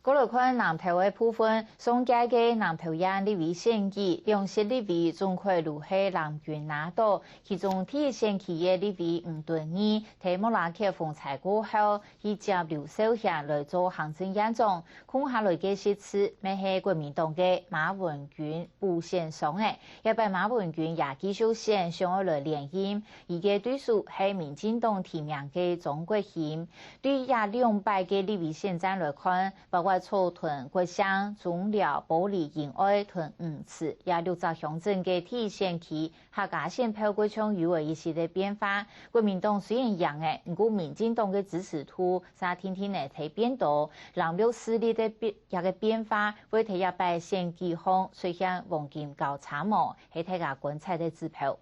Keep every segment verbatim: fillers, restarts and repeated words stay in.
過來看南投个部分，上屆个南投縣立委選舉，兩席立委總開路係藍軍拿到，其中第一選區个立委吳敦義，在莫拉克風災過後，去接劉兆賢來做行政院長，空下來个席次，乜係國民黨个馬文君補選上个。這擺馬文君也繼續選，想愛來連任，佢个對手係民進黨提名个莊國興。對這兩擺个立委選戰來看， 包括草屯、國姓、中寮、埔里、仁愛、同五池這六隻鄉鎮个第一選區，客家選票過像有了一息个變化。國民黨雖然贏了，毋過民進黨个支持度嗄定定仔在變多，藍綠勢力个變，這个變化會在這擺選舉項出現黃金交叉無，係大家觀察个指標。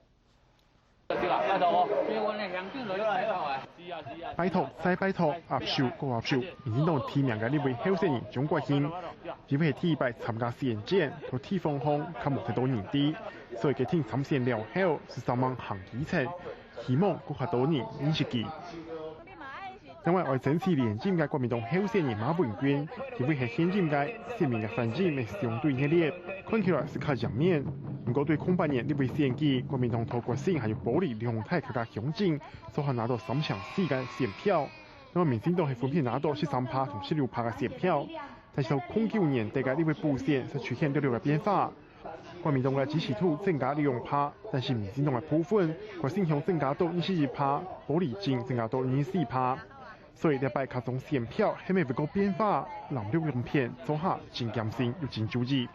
拜託，再拜託，握手，閣握手，民進黨提名个立委候選人鍾國興，因為係第一擺參加選戰，在地方項較無忒多人知，所以決定參選了後，就煞猛行基層，希望閣較多人認識佢。 另外，愛爭取連任个國民黨候選人馬文君，因為係現任个，選民个反應乜相對熱烈，看起來係較贏面。毋過對空八年立委選舉，國民黨在國姓還有埔里兩大客家鄉鎮，做下拿到三成四个選票。另外，民進黨係分別拿到十三趴同十六趴个選票，但是在空九年底个立委補選，就出現略略个變化。 國民黨个支持度增加兩趴，但是民進黨个部分，國姓鄉增加到二十一趴，埔里鎮增加到二十四趴。所以這擺客庄選票係無會過變化，藍綠兩片做下真艱辛又真注意。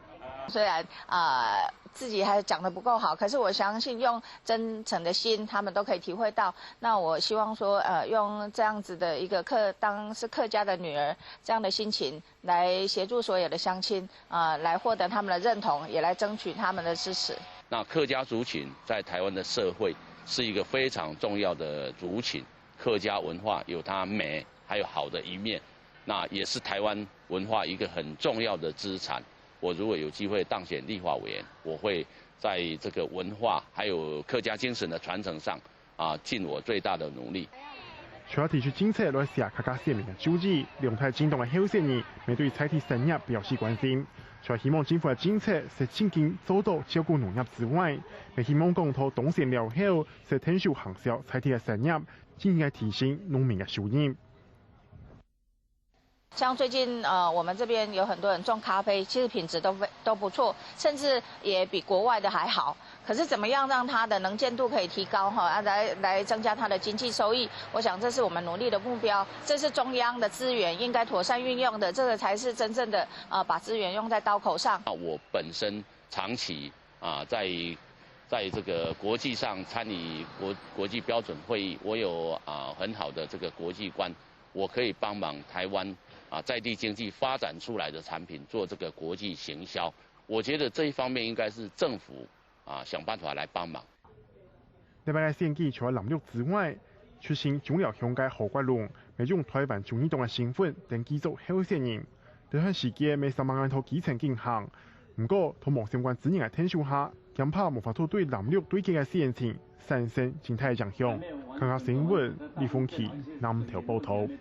雖然啊、呃自己還講得不夠好，可是我相信用真誠的心，他們都可以體會到。那我希望說，呃，用這樣子的一個客，當是客家的女兒這樣的心情， 來協助所有的鄉親，啊、來獲得他們的認同，也來爭取他們的支持。那客家族群在台灣的社會是一個非常重要的族群，客家文化有它美還有好的一面，那也是台灣文化一個很重要的資產。我如果有機會當選立法委員，我會在這個文化還有客家精神的傳承上 啊，盡我最大的努力。除了提出政策來吸客家選民个注意，兩大政黨个候選人乜對在地產業表示關心，除了希望政府个政策係真經做到照顧農業之外，乜希望講在當選了後，係𢯭手行銷在地个產業，進而提升農民个收入。 像最近，呃，我們這邊有很多人種咖啡，其實品質都非，都不錯，甚至也比國外的還好。可是怎麼樣讓它的能見度可以提高，哈，啊，來，來增加它的經濟收益，我想這是我們努力的目標，這是中央的資源應該妥善運用的，這個才是真正的，呃，把資源用在刀口上。那我本身長期，啊，在，在這個國際上參與國，國際標準會議，我有，啊，很好的這個國際觀。 我可以幫忙台灣，啊，在地經濟發展出來的產品做這個國際行銷。我覺得這一方面應該是政府，啊，想辦法來幫忙。這擺个選舉除了藍綠之外，出身中寮鄉个何國龍，乜用台灣忠義黨个身份登記做候選人。這段時間乜煞猛在基層進行，毋過在無相關資源个𢯭手下， 驚怕無法度對藍綠對決个選情產生真大影響。客家新聞，李鳳琪，南投報導。